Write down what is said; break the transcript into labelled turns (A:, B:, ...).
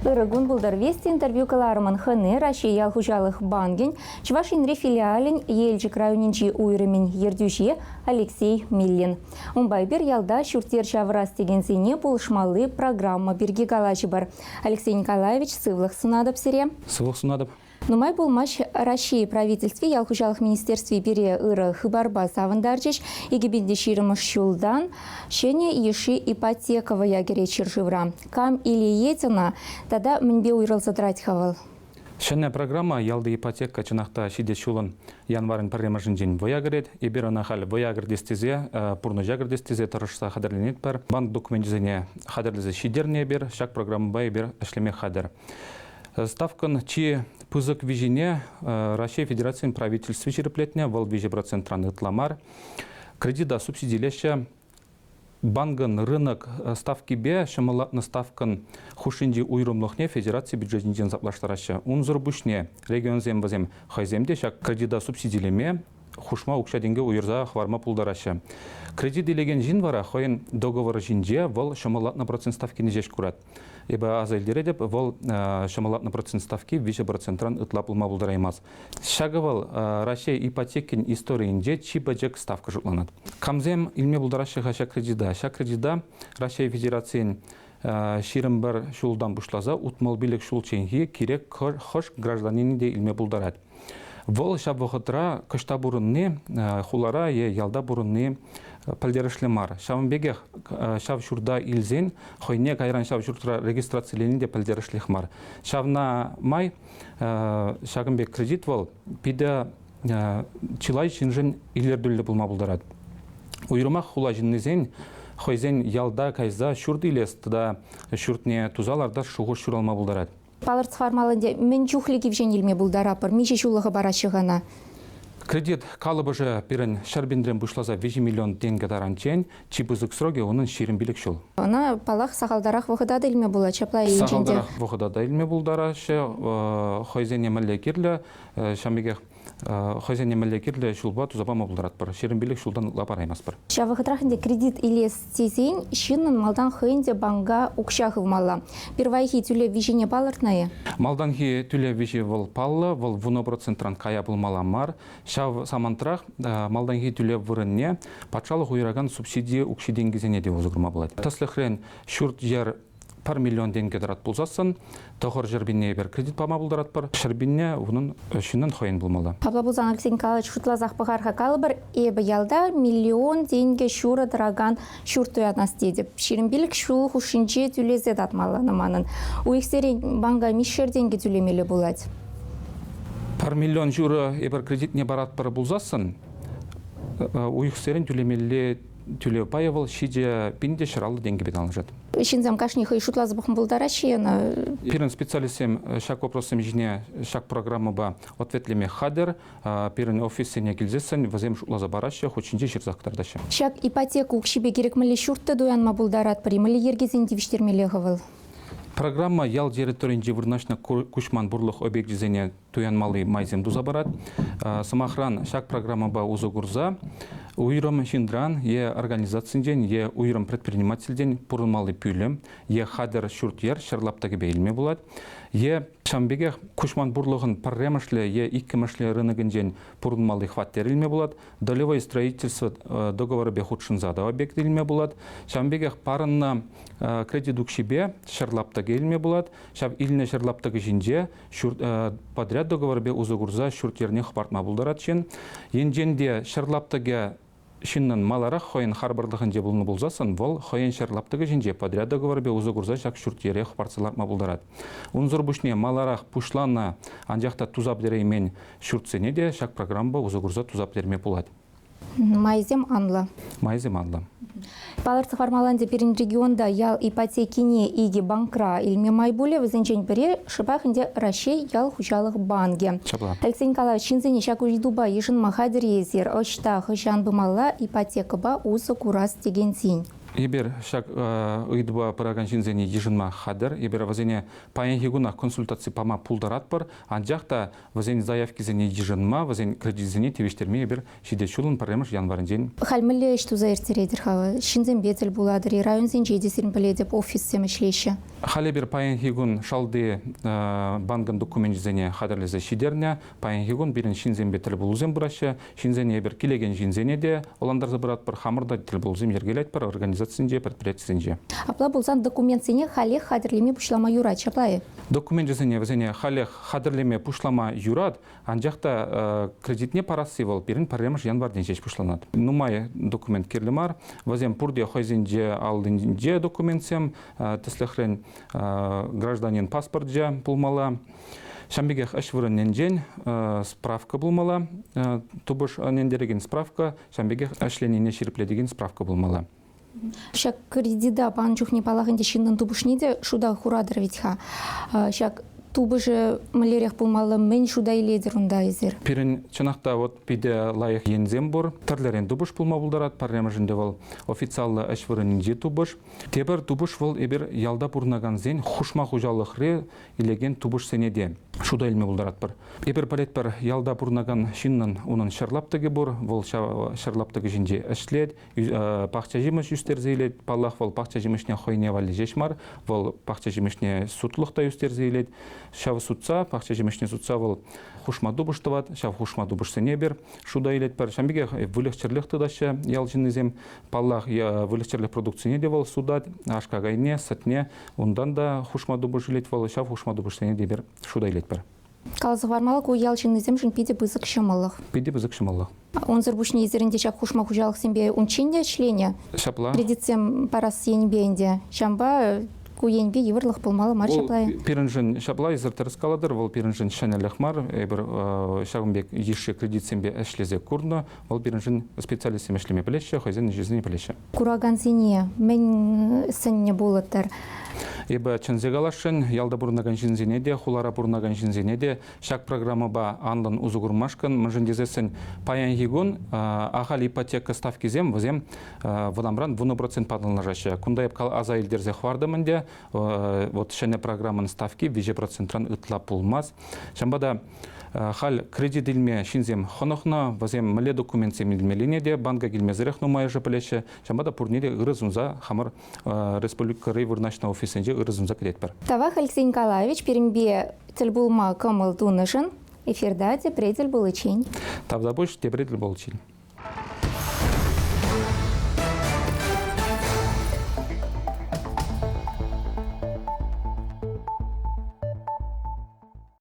A: Ырӑ кун пултӑр. Вести интервью кӑларӑмӑн хӑни Раҫҫей ял хуҫалӑх банкӗн Чӑваш Енри филиалӗн Елчӗк районӗнчи уйрӑмӗн ертӳҫи Алексей Миллин. Унпа эпир ялта ҫурт-йӗр ҫавӑрас текенсене пулӑшмалли программа пирки калаҫӑпӑр. Алексей Николаевич, сывлӑх сунатӑп сире.
B: Сывлӑх сунатӑп.
A: Нумай пулмасть Раҫҫей правительстви ял хуҫалӑх министерстви пире ырӑ хыпарпа савӑнтарчӗҫ. 2020 ҫултан ҫӗнӗ йышши ипотека вӑя кӗрет ҫӗршывра. Кам илеет ӑна тата мӗнпе уйрӑлса тӑрать-ха вӑл?
B: Ҫӗнӗ программа ялти ипотека чӑнах та ҫитес ҫулӑн январӗн пӗрремӗшӗнчен вӑя кӗрет. Эпир ӑна халь вӑя кӗртес тесе, пурнӑҫа кӗртес тесе тӑрӑшса хатӗрленетпӗр. Банк докуменчӗсене хатӗрлесе ҫитернӗ эпир. Ҫак программӑпа эпир ӗҫлеме хатӗр. Ставкӑн чи пысӑк виҫине Раҫҫей Федерацийӗн правительстви ҫирӗплетнӗ, вӑл 3 процентран ытла мар. Кредита субсидилеҫҫӗ. Банкӑн рынок ставкипе ҫӑмӑллатнӑ ставкӑн хушшинчи уйрӑмлӑхне федераци бюджетӗнчен саплаштараҫҫӗ. Унсӑр пуҫне регионсем вӗсем хӑйсем те ҫак кредита субсидилеме хушма укҫа-тенкӗ уйӑрса хӑварма пултараҫҫӗ. Кредит илекен ҫын вара хӑйӗн договорӗ ҫинче вӑл ҫӑмӑллатнӑ процент ставкине ҫеҫ курать. Эпӗ аса илтеретӗп, вӑл ҫӑмӑллатнӑ процент ставки 3 процентран ытла пулма пултараймасть. Ҫакӑ вӑл Раҫҫей ипотекин историйӗнче чи пӗчӗк ставка шутланать. Камсем илме пултараҫҫӗ-ха ҫак кредита? Ҫак кредита Раҫҫей Федерацийӗн 21 ҫултан пуҫласа 65 ҫулчченхи кирек хӑш гражданинӗ те илме пултарать. Вӑл ҫав вӑхӑтра кӑҫта пурӑнни, хулара е ялта пурӑнни пӗлтерӗшлӗ мар. Ҫавӑн пекех ҫав ҫурта илсен хӑйне кайран ҫав ҫуртра регистрацилени те пӗлтерӗшлех мар. Ҫавна май ҫакӑн пек кредит вӑл питӗ чылай ҫыншӑн илӗртӳллӗ пулма пултарать. Уйрӑмах хула ҫыннисен хӑйсен ялта кайса ҫурт илес тата ҫуртне туса лартас шухӑш ҫуралма пултарать.
A: Палӑртса хӑвармалла ӗнтӗ, мӗн чухлӗ кивҫен илме пултаратпӑр, миҫе ҫуллӑха параҫҫӗ-ха ӑна?
B: Кредит калӑпӑшӗ пирӗн 100 пинрен пуҫласа 3 миллион тенкӗ таранччен, чи пысӑк срокӗ унӑн 25 ҫул.
A: Ӑна, паллах, сахалтарах вӑхӑта та илме пулать, ҫапла енчен те.
B: Сахалтарах вӑхӑта та илме пултараҫҫӗ, хӑйсене мӗнле кирлӗ, ҫавӑн пекех хӑйсене мӗнле кирлӗ ҫулпа туса пама пултаратпӑр. 25 ҫултан ытла параймастпӑр.
A: Ҫав вӑхӑтрах ӗнтӗ кредит илес тесен ҫыннӑн малтан хӑйӗн те банка укҫа хывмалла. Пирвайхи тӳлев виҫине палӑртнӑ-и?
B: Малтанхи тӳлев виҫи вӑл паллӑ, вӑл 10 процентран кая пулмалла мар. Ҫав самантрах малтанхи тӳлев вырӑнне патшалӑх уйӑракан субсиди укҫи-тенкисене те усӑ курма пулать. Тӗслӗхрен, ҫурт-йӗр 1 миллион тенкӗ тӑрать пулсассӑн, 900 пинне эпир кредит пама пултаратпӑр, 100 пинне унӑн ҫыннӑн хӑйӗн пулмалла.
A: Апла пулсан, Алексей Николаевич, шутласах пӑхар-ха калӑпӑр, эпӗ ялта миллион тенкӗ ҫурӑ тӑракан ҫурт туянас тетӗп. 25 ҫул хушшинче тӳлесе татмалла манӑн. Уйӑхсерен банка миҫшер тенкӗ тӳлемелле пулать.
B: 1,5 миллион эпир кредитне паратпӑр пулсассӑн, уйӑхсерен тӳлемелле тӳлев пайӗ вӑл 7150 тенкӗпе танлашать.
A: Ҫынсем кашни хӑй шутласа пӑхма пултараҫҫӗ ӑна?
B: Пирӗн специалистсем ҫак вопроссем ҫине ҫак программӑпа ответлеме хатӗр. Пирӗн офиссене килсессӗн вӗсем шутласа параҫҫӗ, хут ҫинче ҫырса кӑтартаҫҫӗ.
A: Ҫак ипотека укҫипе кирек мӗнле ҫурт та туянма пултаратпӑр-и? Мӗнле йӗркесене тивӗҫтермелле-ха вӑл?
B: Программа ял территорийӗнче вырнаҫнӑ куҫман пурлӑх объекчӗсене туянмалли майсем туса парать. Сӑмахран, ҫак программӑпа усӑ курса уйрӑм ҫынран е организацинчен е уйрӑм предпринимательтен пурӑнмалли пӳлӗм е хатӗр ҫурт-йӗр 100 лаптӑкӗпе илме пулать. Е ҫавӑн пекех куҫман пурлӑхӑн пӗрремӗшле е иккӗмӗшле рынокӗнчен пурӑнмалли хваттер илме пулать. Долевое строительство договорӗпе хутшӑнса та объект илме пулать. Ҫавӑн пекех парӑннӑ кредит укҫипе 100 лаптӑкӗ илме пулать. Ҫав илнӗ 100 лаптӑкӗ ҫинче ҫурт подряд договорӗпе усӑ курса ҫурт-йӗрне хӑпартма пултарать ҫын. Енчен те 100 лаптӑкӗ ҫыннӑн маларах хӑйӗн харпӑрлӑхӗнче пулнӑ пулсассӑн, вӑл хӑйӗн 100 лаптӑкӗ ҫинче подряд договорӗпе усӑ курса ҫак ҫурт-йӗре хӑпартса лартма пултарать. Унсӑр пуҫне маларах пуҫланӑ, анчах та туса пӗтереймен ҫуртсене те ҫак программӑпа усӑ курса туса пӗтерме пулать.
A: Майсем анлӑ.
B: Майсем анлӑ.
A: Палӑртса хӑвармалла ӗнтӗ, пирӗн регионта ял ипотекине икӗ банкра илме май пулӗ. Вӗсенчен пӗри шӑпах ӗнтӗ Раҫҫей ял хуҫалӑх банкӗ.
B: Ҫапла.
A: Алексей Николаевич, ҫынсене ҫак ыйтупа йышӑнма хатӗр-и эсир? Ӑҫта, хӑҫан пымалла ипотекӑпа усӑ курас текенсен?
B: Эпир ҫак ыйтупа пыракан ҫынсене йышӑнма хатӗр. Эпир вӗсене паянхи кунах консультаци пама пултаратпӑр, анчах та вӗсен заявкисене йышӑнма, вӗсен кредичӗсене тивӗҫтерме эпир ҫитес ҫулӑн пӗрремӗш январӗнчен.
A: Халь мӗнле ӗҫ туса ирттеретӗр-ха? Ҫынсемпе тӗл пулатӑр-и? Районсенче те сирӗн пӗлетӗп офиссем ӗҫлеҫҫӗ.
B: Халь эпир паянхи кун шалти банкӑн докуменчӗсене хатӗрлесе ҫитернӗ. Паянхи кун пирӗн ҫынсемпе тӗл пулусем пыраҫҫӗ. Ҫынсене эпир килекен ҫынсене те ӑнлантарса пыратпӑр, хамӑр та тӗл пулусем йӗркелетпӗр организацисенче, предприятисенче.
A: Апла пулсан документсене халех хатӗрлеме пуҫлама юрать, ҫапла-и?
B: Докуменчӗсене вӗсене халех хатӗрлеме пуҫлама юрать, анчах та кредитне парасси вӑл пирӗн пӗрремӗш январьтен ҫеҫ пуҫланать. Нумай документ кирлӗ мар. Вӗсем пурте хӑйсенче аллинче документсем, тӗслӗхрен, гражданин паспорчӗ пулмалла. Ҫавӑн пекех ӗҫ вырӑнӗнчен справка пулмалла, тупӑш ӗнентерекен справка, ҫавӑн пекех ӗҫленине ҫирӗплетекен справка пулмалла.
A: Ҫак кредита панӑ чухне, паллах ӗнтӗ, ҫыннӑн тупӑшне те шута хуратӑр вӗт-ха. Ҫак тупӑшӗ мӗнлерех пулмалла, мӗн шута илетӗр унта эсир?
B: Пирӗн чӑнах та вот питӗ лайӑх енсем пур. Тӗрлӗрен тупӑш пулма пултарать. Пӗрремӗшӗнче вӑл официаллӑ ӗҫ вырӑнӗнчи тупӑш. Тепӗр тупӑш вӑл эпир ялта пурӑнакансен хушма хуҫалӑхри илекен тупӑшсене те шута илме пултаратпӑр. Эпир пӗлетпӗр, ялта пурӑнакан ҫыннӑн унӑн ҫӗр лаптӑкӗ пур, вӑл ҫав ҫӗр лаптӑкӗ ҫинче ӗҫлет, пахча ҫимӗҫ ӳстерсе илет. Паллах, вӑл пахча ҫимӗҫне хӑйне валли ҫеҫ мар, вӑл пахча ҫимӗҫне сутлӑх та ӳстерсе илет. Ҫав сутса, пахча ҫимӗҫне сутса вӑл хушма тупӑш тӑвать. Ҫав хушма тупӑшсене эпир шута илетпӗр. Ҫавӑн пекех выльӑх-чӗрлӗх тытаҫҫӗ ял ҫыннисем. Паллах, выльӑх-чӗрлӗх продукцине те вӑл сутать, аш-какайне, сӗтне. Унтан та хушма тупӑш илет вӑл, ҫав хушма тупӑшсене те эпир шута илетпӗр.
A: Каласа хӑвармалла, ку ял ҫыннисемшӗн питӗ пысӑк ҫӑмӑллӑх.
B: Питӗ пысӑк ҫӑмӑллӑх.
A: Унсӑр пуҫне эсир ӗнтӗ ҫак хушма хуҫалӑхсемпе унччен те ӗҫленӗ.
B: Ҫапла.
A: Кредитсем парас енӗпе ӗнтӗ. Ҫавӑнпа ку енпе йывӑрлӑх пулмалла мар ҫапла.
B: Пирӗншӗн ҫапла эсир тӗрӗс калатӑр, вӑл пирӗншӗн ҫӗнӗлӗх мар. Эпир ҫакӑн пек йышши кредитсемпе ӗҫлесе курнӑ. Вӑл пирӗншӗн специалистсем ӗҫлеме пӗлеҫҫӗ, хӑйсен ӗҫӗсене пӗлеҫҫӗ.
A: Куракансене мӗн сӗннӗ пулӑттӑр?
B: Эпӗ чӗнсе каласшӑн, ялта пурӑнакан ҫынсене те, хулара пурӑнакан ҫынсене те ҫак программӑпа анлӑн усӑ курмашкӑн, мӗншӗн тесессӗн паянхи кун ахаль ипотека ставкисем вӗсем вӑтамран 10 процентпа танлашаҫҫӗ. Кунта эп аса илтерсе хӑвартӑм ӗнтӗ, вот ҫӗнӗ программӑн ставки 3 процентран ытла пулмасть. Ҫавӑнпа та халь кредит илме ҫынсем хӑнӑхнӑ, вӗсем мӗнле документсем илмеллине те банка килмесӗрех нумайӑшӗ пӗлеҫҫӗ. Ҫавӑнпа та пурне те ырӑ сунса хамӑр республикӑри вырнаҫнӑ офиссенче ырӑ сунса кӗтетпӗр.
A: Тавах, Алексей Николаевич, пирӗнпе тӗл пулма кӑмӑл тунӑшӑн. Эфирта тепре тӗл пуличчен.
B: Тавтапуҫ, тепре тӗл пуличчен.